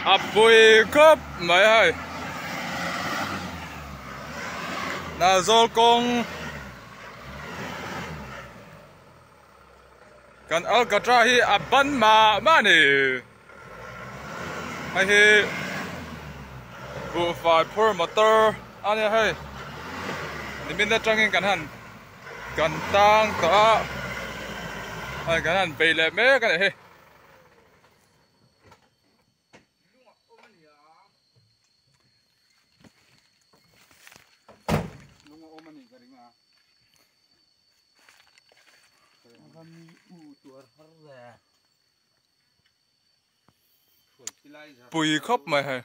A pui khawp mai hei. Nalzawl kawng kan alkatra hi a ban mah mah a ni. Hei hi buhfai phur motor a nia hei. Nimin atangin kan han kan tang tawh a, hei kan han bei leh mek a nih hi. Pui khawp mai hei.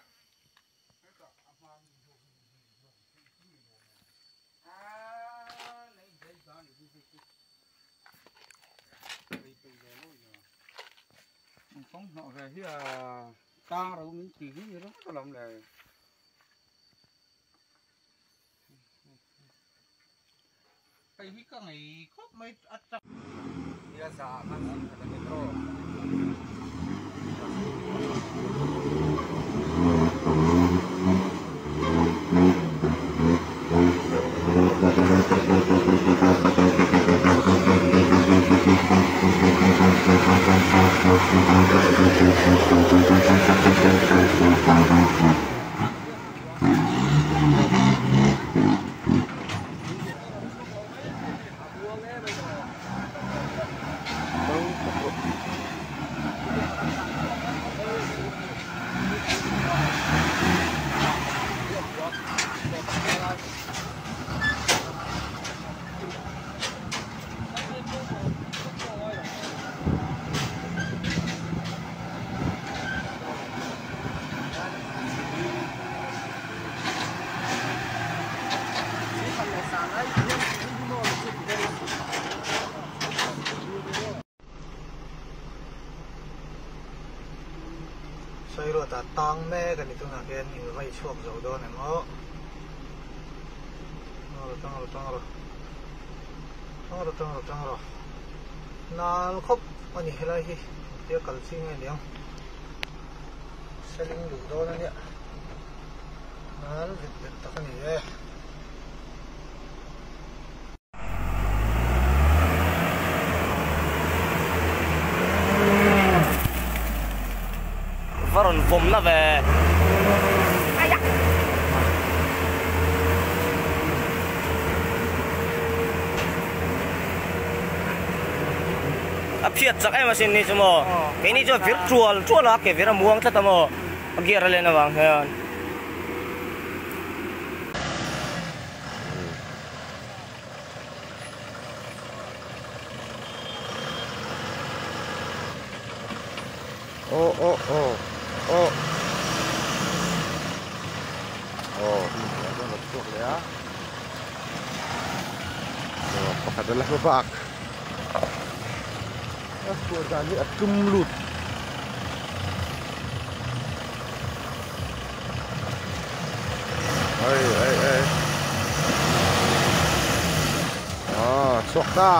Sawiruata tang mek a ni tunah khian in vai chhuak zo dawn em aw. Tang rawh tang rawh tang rawh tang rawh tang rawh tang rawh nal khawp a ni helai hi engtia kal chi nge niang seling duh dawn a nia nal vet vet tak a ni e. Va rawn vawm na ve. A phiat chak em asin ni chu maw. Keini chu a vir tual tual a, ke vir a muang tlat a maw. A gear a len avang hian. Aw aw aw aw aw a rawn la chhuak leh a aw pakhat a la hma bak a chhuah dan hi a tum lut. Ai ai ai ah chhuak ta.